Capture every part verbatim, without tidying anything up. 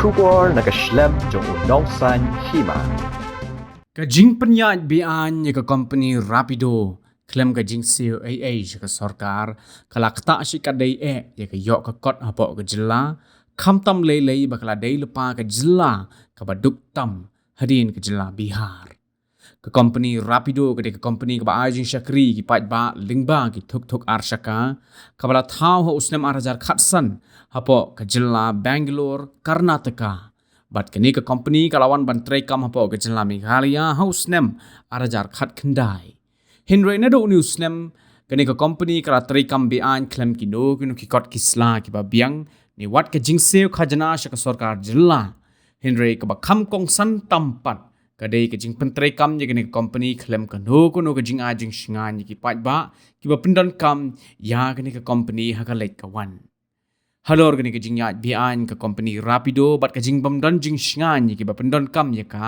Khubor na ka shlem jong u Nongsaiñ Hima. Ka jingpynïaid beaiñ ïa ka kompani Rapido khlem ka jingsiew ei ei sha ka sorkar ka la ktah shikatdei eh ïa ka ïoh ka kot hapoh ka jylla, khamtam lei lei ba ka la dei lypa ka jylla kaba duk tam hadien ka jylla Bihar. Ka kompani Rapido ka dei ka kompani kaba ai jingshakri ki paidbah lyngba ki thuk thuk ar shaka, kaba la thaw ha u snem ar hajar khatsan hapoh ka jylla Bangalore, Karnataka. Bad kane ka kompani ka la wan ban treikam hapoh ka jylla Meghalaya ha u snem ar hajar khatkhyndai. Hynrei naduh une u snem kane ka kompani ka la treikam beaiñ khlem kino kino ki kot ki sla kiba biang, ne wat ka jingsiew khajna sha ka sorkar jylla. Hynrei kaba kham kongsan tam pat ka dei ka jingpyntreikam ïa kane ka kompani khlem kano kano ka jingai jingshngaiñ ïa ki paidbah kiba pyndonkam ïa kane ka kompani ha ka leit ka wan. Halor kane ka jingïaid beaiñ ka kompani Rapido bad ka jingbym don jingshngaiñ ïa kiba pyndonkam ïa ka,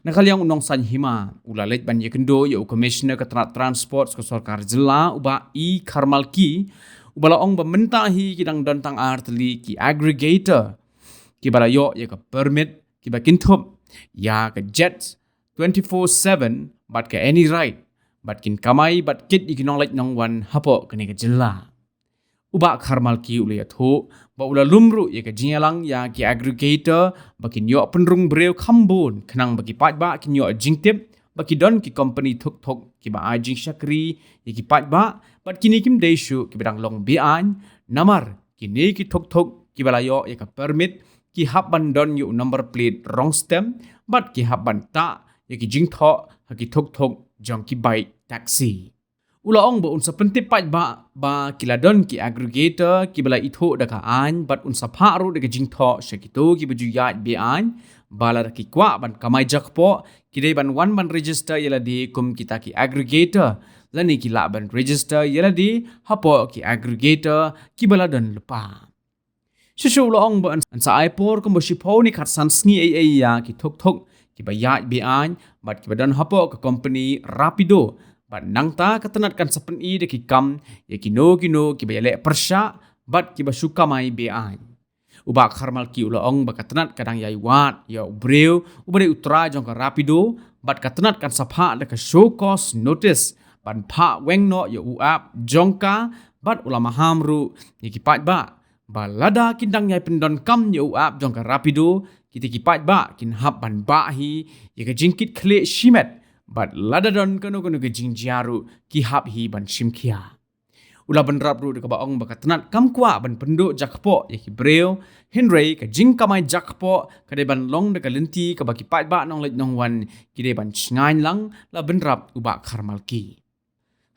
na ka liang u Nongsaiñ Hima u la leit ban ïakynduh ïa u Commissioner ka tnat Transport ka sorkar jylla, u Bah E Kharmalki, uba la ong ba mynta hi ki dang don tang ar tylli ki aggregator kiba la ïoh ïa ka permit, kiba kynthup ïa ka Jet twenty-four seven bad ka Any Ride, bad kin kamai bad kit ïa ki nongleit nongwan hapoh kane ka jylla. U Bah Kharmalki u la ïathuh ba u la lum ruh ïa ka jingïalang ïa ki aggregator ba kin ïoh pynrung briew kham bun khnang ba ki paidbah kin ïoh jingtip ba ki don ki kompani thuk thuk kiba ai jingshakri ïa ki paidbah, bad kine kim dei shuh kiba dang long beaiñ, namar kine ki thuk thuk kiba la ïoh ïa ka permit ki hap ban don ïa u number plate rong stem, bad ki hap ban tah ïa ki jingthoh ha ki thuk thuk jong ki bike taxi. U la ong ba un sa pyntip paidbah ba ki la don ki aggregator kiba la ithuh da ka aiñ, bad un sa phah ruh da ka jingthoh sha kito kiba ju ïaid beaiñ ba lada ki kwah ban kamai jakpoh, ki dei ban wan ban register ïa lade kum kita ki aggregator, lane ki lah ban register ïa lade hapoh ki aggregator kiba la don lypa. Shuh shuh u la ong ba yn, yn sa ai por kumba shiphew ne khatsan sngi ei ei ïa ki thuk thuk kiba ïaid beaiñ bad kiba don hapoh ka kompani Rapido, bad nangta ka tnat kan sa pyni da ki kam ïa kino kino kiba ïaleh pyrshah bad kiba shu kamai beaiñ. U Bah Kharmalki u la ong ba ka tnat ka dang ïai wad ïa u briew uba dei u trai jong ka Rapido, bad ka tnat kan sa phah da ka show cause notice ban phah weng noh ïa u app jong ka, bad u la maham ruh ïa ki paidbah ba lada kin dang ïai pyndonkam ïa u app jong ka Rapido, kita ki paidbah kin hap ban bah hi ïa ka jingkit khlieh shimet, bad lada don kano kano ka jingjia ruh ki hap hi ban shim khia. U la bynrap ruh da kaba ong ba ka tnat kam kwah ban pynduh jakpoh ïa ki briew, hynrei ka jingkamai jakpoh ka dei ban long da ka lynti kaba ki paidbah nongleit nongwan ki dei ban shngaiñ lang, la bynrap u Bah Kharmalki.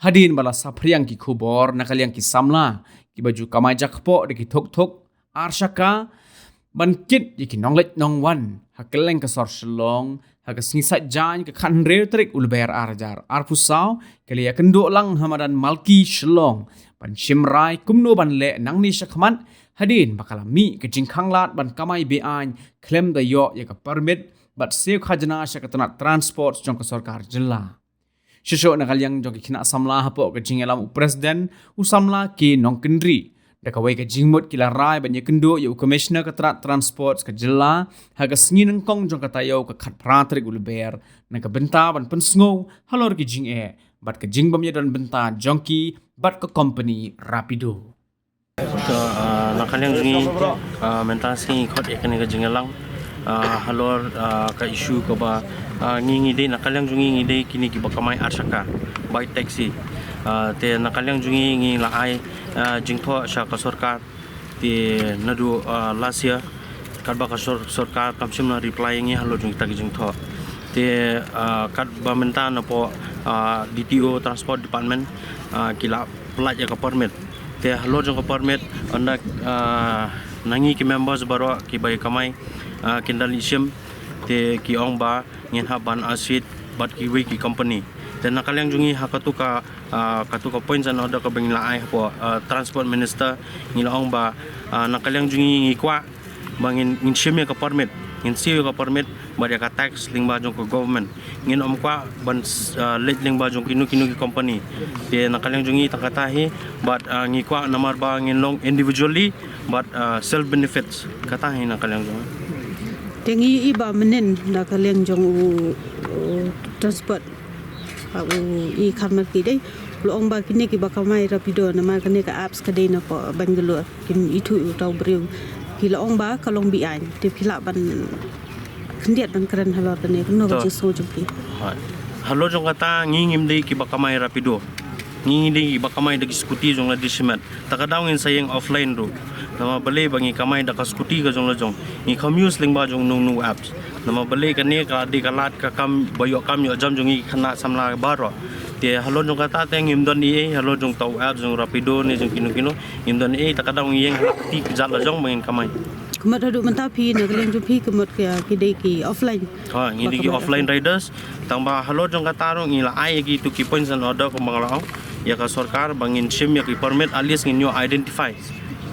Hadien ba la saphriang ki khubor na ka liang ki samla kiba ju kamai jakpoh da ki thuk thuk ar shaka ban kit ïa ki nongleit nongwan ha kylleng ka sor Shillong, ha ka sngi Saitjaiñ ka khathynriew tarik u Lber ar hajar arphew saw, ka la ïakynduh lang ha madan Malki Shillong ban shim rai kumno ban leh nangne shakhmat, hadien ba ka la mih ka jingkhanglad ban kamai beaiñ khlem da ïoh ïa ka permit bad siew khajna sha ka tnat transport jong ka sorkar jylla. Shuh shuh na ka liang jong ki khynnah samla hapoh ka jingïalam u President, u samla K Nongkyndri, da kawei ka jingmut ki la rai ban ïakynduh ïa u Commissioner ka tnat Transport ka jylla ha ka sngi nyngkong jong ka taïew ka khatphra tarik u Lber, na ka bynta ban pynsngew halor ki jingeh bad ka jingbym ïadon bynta jong ki bad ka kompani Rapido. To, ah, na ka liang jong ngi, ah, mynta sngi ngi khot ïa kane ka jingïalang, ah, halor, ah, ka issue kaba, ah, ngi, ngi dei, na ka liang jong ngi ngi dei kine kiba kamai ar shaka bike taxi. Ah, te na ka liang jong ngi ngi la ai, ah, jingthoh sha ka sorkar. Te naduh, ah, last year katba ka sor-, sorkar kam shym la reply ïa ngi halor jong kita ki jingthoh. Te, ah, katba mynta napoh, ah, D T O Transport Department, ah, ki la pynlait ïa ka permit. Te halor jong ka permit, ynda, ah, na ngi ki members baroh kiba ïa kamai, ah, kin da leit shim, te ki ong ba ngin hap ban associate bad kiwei ki company. Te na ka liang jong ngi ha katu ka, ah, katu ka points and order kaba ngi la ai hapoh, ah, Transport Minister, ngi la ong ba, ah, na ka liang jong ngi ngi kwah ba ngin, ngin shim ïa ka permit, ngin siew ïa ka permit bad ïa ka tax lyngba jong ka government. Ngin ym kwah ban, ah, leit lyngba jong kino kino ki company. Te na ka liang jong ngi tang kata hi, bad, ah, ngi kwah namar ba ngin long individually bad, ah, self benefits, kata hi na ka liang jong ngi. Te ngi i ba mynnin da ka liang jong u, u transport, ba u i kharmat ki dei. Lo ong ba kine ki ba kamai Rapido namar kane ka apps ka dei na pdeng Bangalore. Kim ithuh u tau briew. Ki la ong ba ka long biang. Te ki la ban khyndiat ban kren halor kane. Kumno ka To. jingsngew jong ki. Halor jong kata ngi ngim dei ki ba kamai Rapido. Ngi ngi dei ki ba kamai da ki scooty jong la dei shimet. Ta ka daw ngin sa ïeng offline ruh. Namar balei ba ngi kamai da ka scooty ka jong la jong. Ngi kham use lyngba jong nung nung apps. Namar balei kane ka dei ka lad ka kam ba ïoh kam ïoh jam jong ngi khynnah samla baroh. Te halor jong kata te ngim don ei ei halor jong tau apps jong Rapido ne jong kino kino. Ngim don ei ei ta ka daw ngi ïeng ha la kti ka jat la jong ba ngin kamai. Kumno haduh mynta phi na ka liang jong phi kumno ki, ki dei ki offline. Ha, ngi dei ki offline riders. Tang ba halor jong kata ruh ngi la ai ïa ki tu ki points and order kumba nga la ong ïa ka sorkar ba ngin shim ïa ki permit at least ngin ïoh identify.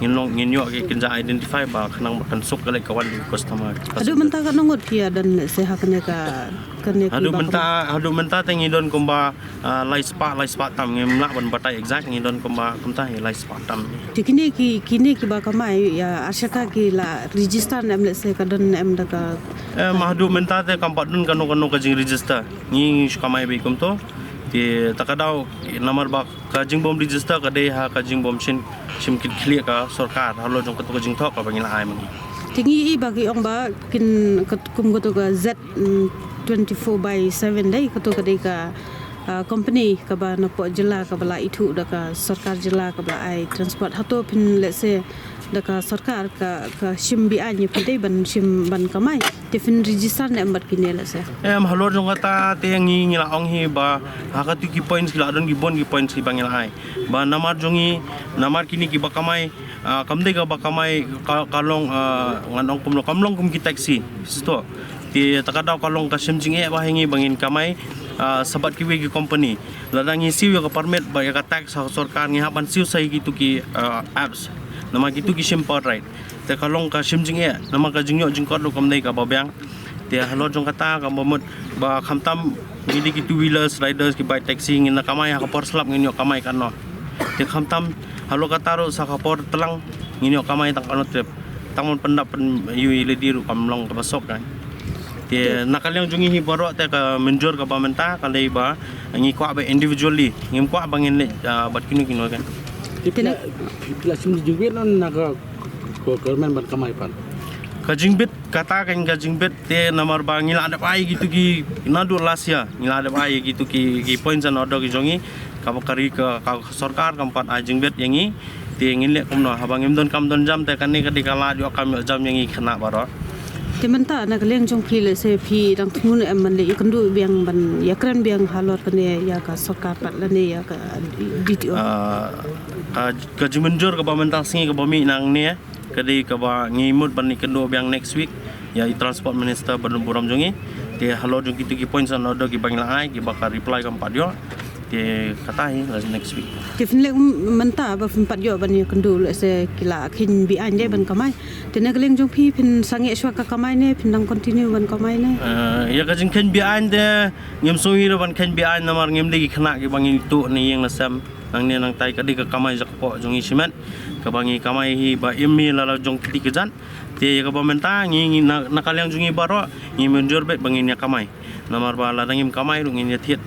Ngin long ngin ïoh ki kynja identify ba khnang ba kan suk ka leit ka wan ki customer. Haduh mynta katno ngut ki ïa don se ha kane ka kane ki Haduh ba mynta haduh mynta te ngi don kumba ah, lai spah lai spah tam ngim lah ban batai exact ngi don kumba kumta hi lai spah tam. Te kine ki kine ki ba kamai ïa ar shaka ki la register ne em lehse ka don ne em da ka Em haduh mynta te kam pat don kano kano ka jing register. Ngi ngi shu kamai beit kumto. Te ta ka daw namar ba ka jingbym register ka dei ha ka jingbym shim shim kit khlieh ka sorkar halor jong kato ka jingthoh kaba ngi la ai ma ngi. Te ngi i ba ki ong ba kin kat- kum kato ka Z mm, twenty-four by seven dei kato ka dei ka ah, company kaba napoh jylla kaba la ithuh da ka sorkar jylla kaba la ai transport. Hato phin lehse da ka sorkar ka ka shim biang ïa phi dei ban shim ban kamai. Te phin register ne em bad kine lehse. Em halor jong kata te ngi ngi la ong hi ba ha katu ki points ki la don ki bun ki points ki ba ngi la ai. Ba namar jong ngi namar kine ki ba kamai ah, kam dei ka ba kamai ka, ka long ah, ngan ong kumno kam long kum ki taxi. Situ. Te ta ka daw ka long ka shim jingeh ba ha ngi ba ngin kamai ah, sabat kiwei ki company. Lada ngi siew ïa ka permit ba ïa ka tax ha sorkar ngi hap ban siew sa ïa kitu ki ah, apps. Namar kitu ki shim per ride. Te ka long ka shim jingeh namar ka jingïoh jingkot ruh kam dei kaba biang. Te halor jong kata kaba mut ba khamtam ngi dei ki two wheelers riders ki bike taxi ngin da kamai ha ka por slap ngin ïoh kamai katno. Te khamtam halor kata ruh sa ka por tlang ngin ïoh kamai tang katno trip. Tang ban pyndap pyn ïoh ïa lade ruh kam long kaba suk kan. Te na ka liang jong ngi hi baroh te ka mynjur kaba mynta ka dei ba ngi kwah ba individually ngim kwah ba ngin leit ah, bad kino kino kan. Te phi la phi la shim jingbit na ka ka government ban kamai pat. Ka jingbit kata kan ka jingbit te namar ba ngi la dep ai kitu ki naduh last year ngi la dep ai kitu ki ki points and order ki jong ngi kaba ka ri ka ka sorkar kam pat ai jingbit ïa ngi. Te ngin leh kumno haba ngim don kam don jam te kane ka dei ka lad ïoh kam ïoh jam ïa ngi khynnah baroh. Te mynta na ka liang jong phi lehse phi dang thmu ne em ban leh ïakynduh biang ban ïakren biang halor kane ïa ka sorkar pat lane ïa ka D T O. Ah, ka ka jingmynjur kaba mynta sngi kaba mih nangne ka dei kaba ngi mut ban ïakynduh biang next week ïa i transport minister ba don burom jong ngi. Te halor jong kitu ki points and order kiba ngi la ai kiba ka reply kam pat ïoh. Te kata hi la next week. Te phin leh mynta ba phin pat ïoh ban ïakynduh lehse ki la kheiñ biang dei ban kamai. Te na ka liang jong phi phin sangeh shuwa ka kamai ne phin dang continue ban kamai ne. Eh, ïa ka jingkheiñ biang te ngim sngew ïa ban kheiñ biang namar ngim dei ki khynnah kiba ngi tuh ne ïing ne sem. Nangne nangtai ka dei ka kamai jaka poh jong ngi shimet kaba ngi kamai hi ba im hi la la jong kiti ka jan. Te ïa kaba mynta ngi ngi na, na ka liang jong ngi baroh ngi mynjur beit ba ngin ïa kamai. Namar ba lada ngim kamai ruh ngin ïa thied.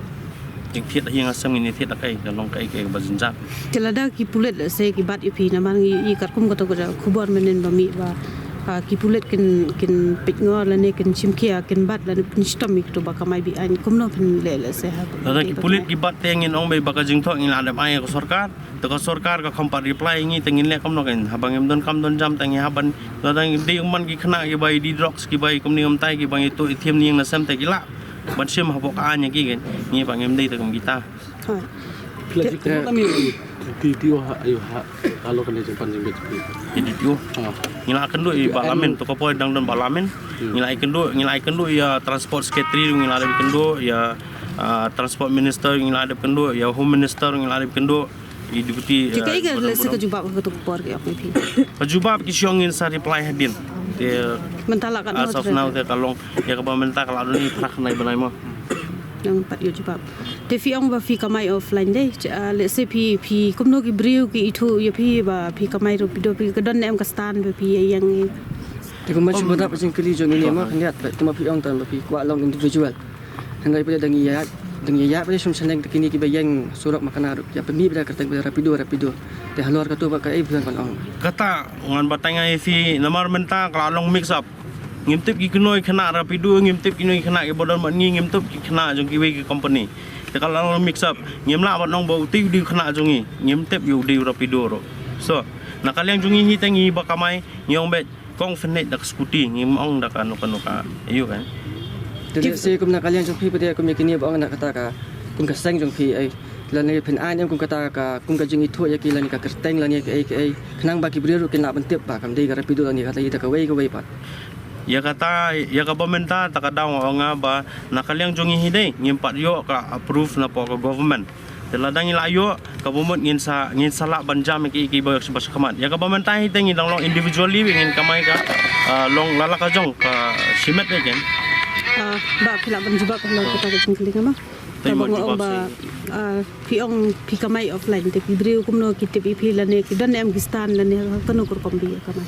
Jingthied ha ïing ha sem ngin ïa thied da kaei ka long kaei kaei kaba jynjar. Te lada ki pulit lehse ki bat ïa phi namar ngi i katkum kato ka khubor mynnin ba mih ba ah, ki pulit kin kin peit ngor lane kin shim khia kin bat lane phin shitom ïa kito ba kamai biang kumno phin leh lehse ha. Lada ki pulit ki bat te ngin ong beit ba ka jingthoh ngin la dep ai ka sorkar. Te ka sorkar ka kham pat reply ngi te ngin leh kumno kan haba ngim don kam don jam te ngi hap ban lada ngi dei man ki khynnah kiba i die drugs kiba i kumne kumtai kiba ngi tuh i thiam ne ïing ne sem te ki lah ban shim hapoh ka aiñ ïa ki kan ngi ba ngim dei te kum kita. Phi la jied kynduh na mi D T O ha ayu ha halor kane jingpan jingbieit jong phi. Ki D T O. Ha. Ngi la kynduh i Bah Lamin to ka por dang don Bah Lamin. Hmm. Ngi la kynduh ngi la kynduh ïa transport secretary ngi la dep kynduh ïa ah, transport minister ngi la dep kynduh ïa home minister ngi la dep kynduh. I deputy, Te kaei eh, ka Gordon lehse ka Brown. Jubab ha kato ka por ki ong ïa phi. Ka jubab ki shu ong ngin sa reply hadien. Te mynta la ka as of now te ka long ïa kaba mynta ka la don i phra khyndai bnai mo. Nang pat ïoh jubab. Te phi ong ba phi kamai offline dei. Ch- ah, lehse phi phi kumno ki briew ki ithuh ïa phi ba phi kamai Rapido phi ka don ne em ka stand ba phi ïa ïeng. Te kumba shu bad ap jingkylli jong ngi ne ma khyndiat, te ma phi ong tang ba phi kwah long individual. Hynrei phi da ngi ïa, da ngi ïa phi da shim shaneng te kine kiba ïeng surok ma kane ruh ïa pynmih bad kyrteng bad Rapido, Rapido. Te halor katu ba kaei phi ban ong? Kata ngan batai ïa phi namar mynta ka la long mix up. Ngim tip ki kynnoh khynnah Rapido, ngim tip ki kynnoh khynnah kiba don bad ngi, ngim tip ki khynnah jong kiwei ki company. Te ka la long mix up. Ngim lah ban ong ba uti u dei u khynnah jong ngi. Ngim tip ïa u dei u Rapido ruh. So, na ka liang jong ngi hi te ngi ba kamai, ngi ong beit kong phin leit da ka scooty, ngim ong da kano kano ka ïa u kan. Te lehse kum na ka liang jong phi pat kum ïa kine ba ong na kata ka, kum ka seng jong phi ei, lane phin ai em kum kata ka, kum ka jingithuh ïa ki lane ka kyrteng lane kaei kaei, khnang ba ki briew ruh kin lah ban tip ba kam dei ka Rapido lane kata ïa da kawei kawei pat. Ïa kata, ïa kaba mynta ta ka daw nga ong nga ba na ka liang jong ngi hi dei ngim pat ïoh ka approve na pdeng ka government. Te lada ngi la ïoh, kaba mut ngin sa, ngin sa lah ban jam ïa ki, ki ba, ba shakhmat. Ïa kaba mynta hi te ngi dang long individually, ngin kamai ka, ah, long la la ka jong ka shimet ïa ken. Ah, ba phi lah ban jubab halor kata ka jingkylli nga ma. Te kaba nga ong ba, ah, phi ong phi kamai offline te ki briew kumno ki tip ïa phi lane ki don em ki stand lane kano ka rukom ba ïa kamai.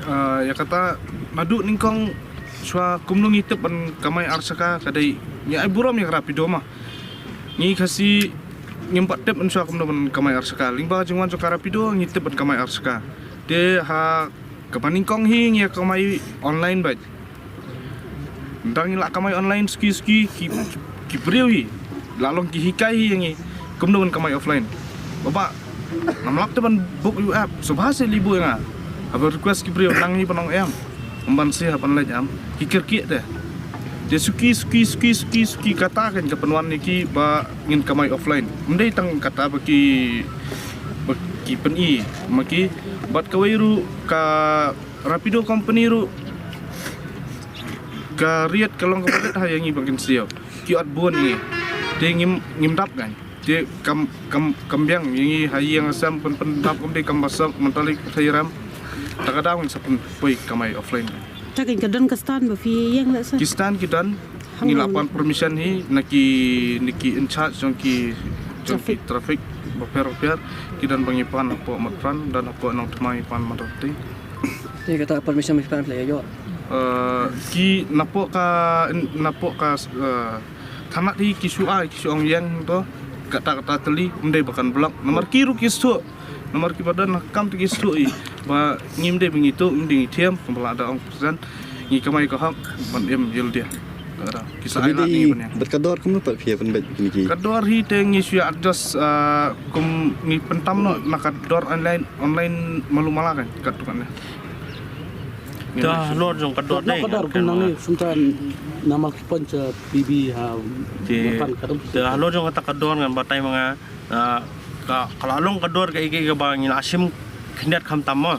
Ah, ïa kata naduh nyngkong shuwa kumno ngi tip ban kamai ar shaka ka dei ngi ai burom ïa ka Rapido ma. Ngi Khasi ngim pat tip mynshuwa kumno ban kamai ar shaka. Lyngba jingwan jong ka Rapido ngi tip ban kamai ar shaka. Te ha kaba nyngkong hi ngi ïa kamai online bad. Tang ngi la kamai online suki suki ki, ki briew hi la long ki hikai hi ïa ngi kumno ban kamai offline. Baba ngam lah te ban book ïa u app, sngewbha seh leit buh ïa nga. Haba request ki briew nang hi ban ong em, ym ban seh hap ban leit em, ki kyrkieh te. Te suki suki suki suki suki kata kan ka pynwan ïa ki ba ngin kamai offline. Ym dei tang kata ba ki, ba ki pyni ma ki. Bad kawei ruh ka Rapido company ruh ka riat ka long kaba rit ha ïa ngi ba ngin siew. Ki ot bun ïa ngi. Te ngim, ngim dap kan. Te kam, kam, kam biang ïa ngi ha ïing ha sem pyn, pyndap kam dei kam ba sop mynta lei ka thei rem. Ta ka daw ngin sa pynpoi kamai offline. Ta kan ka don ka stand ba phi ïeng la sa. Ki stand ki don. Ngi la pan permission hi na ki, na ki in charge jong ki, jong ki traffic bapher bapher. Ki don ba ngi pan hapoh Motphran, don hapoh Nongthymmai ngi pan Mawryngkneng. Te kata permission ba phi pan phi la ïoh? Eh, ki napoh ka, napoh ka, eh, thanat hi ki shu ai, ki shu ong ïeng to, kata kata tylli, ym dei ba kan block. Namar ki ruh ki shu, namar kiba don ha kam te ki shu i, ba ngim dei ba ngi tuh, ngim dei ngi thiam, kumba la da ong president, ngi kamai ka hok, ban im ïa lade. Ki sa ai lad ngi ban ïa. Bad ka dor kumno pat phi ïa pynbeit kine ki? Ka dor hi te ngi shu ïa adjust, ah, kum ngi pyntam noh na ka dor online, online malu mala kan, katto katne. Te halor jong ka dor te. Ka dor kum nang ni sumta namar ki pyncha B B ha. Te halor jong kata ka dor ngan batai ma nga, ah, ka, ka la long ka dor kaei kaei kaba ngi la shim khyndiat khamtam mo.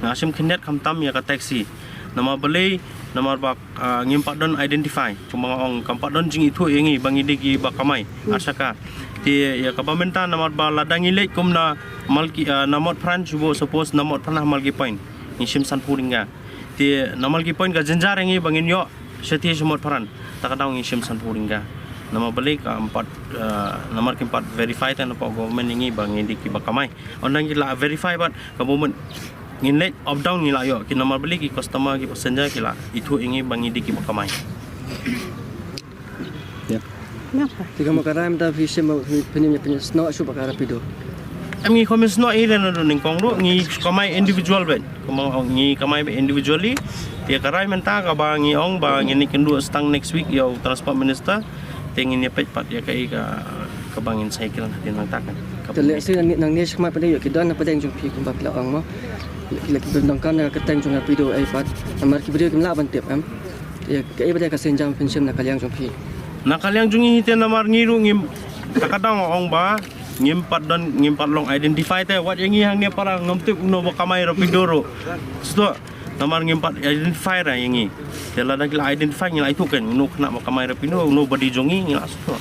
Ngi la shim khyndiat khamtam ïa ka taxi. Namar balei, namar ba, ah, ngim pat don identify. Kumba nga ong kam pat don jingithuh ïa ngi ba ngi dei kiba kamai ar shaka. Te ïa kaba mynta namar ba lada ngi leit kum na Malki, ah, na Motphran shu ba suppose na Motphran ha Malki Point. Ngi shim sanphew tyngka. Te na Malki Point ka jynjar ïa ngi ba ngin ïoh shathie sha Motphran. Ta ka daw ngi shim sanphew tyngka. Namar balei kam pat, ah, namar kim pat verify te na pdeng government ïa ngi ba ngi dei kiba kamai. Ynda ngi la verify bad kaba mut ngin leit up down ngi la ïoh ki namar balei ki customer ki passenger ki la ithuh ïa ngi ba ngi dei kiba kamai. Te kumba ka rai mynta phi shim ba phin, phin ïa phin ïa snoh shuh bad ka Rapido? Em ngi kham ïa snoh hi lano do nyngkong ruh ngi kamai individual bad. Kumba ngi kamai bad individually. Te ka rai mynta kaba ngi ong ba ngin ïakynduh stang next week ïa u transport minister. Te ngin ïa peit pat ïa kaei ka, kaba ngin cycle hadien nangta kan. Te lehse nang, nangne shakhmat pat ïa ki don na pdeng jong phi kumba phi la ong mo. Ki la ki don kam na ka kyrteng jong Rapido ei pat. Namar ki briew kim lah ban tip em. Ïa kaei pat ïa ka sienjam phin shim na ka liang jong phi? Na ka liang jong ngi te namar ngi ruh ngim, ta ka daw nga ong ba ngim pat don, ngim pat long identify te wat ïa ngi hangne para ngam tip uno ba kamai Rapido ruh. Shuh. Namar ngim pat identify ra ïa ngi. Te lada ki la identify ngi la ithuh kan uno khynnah ba kamai Rapido, uno ba dei jong ngi ngi la shuh.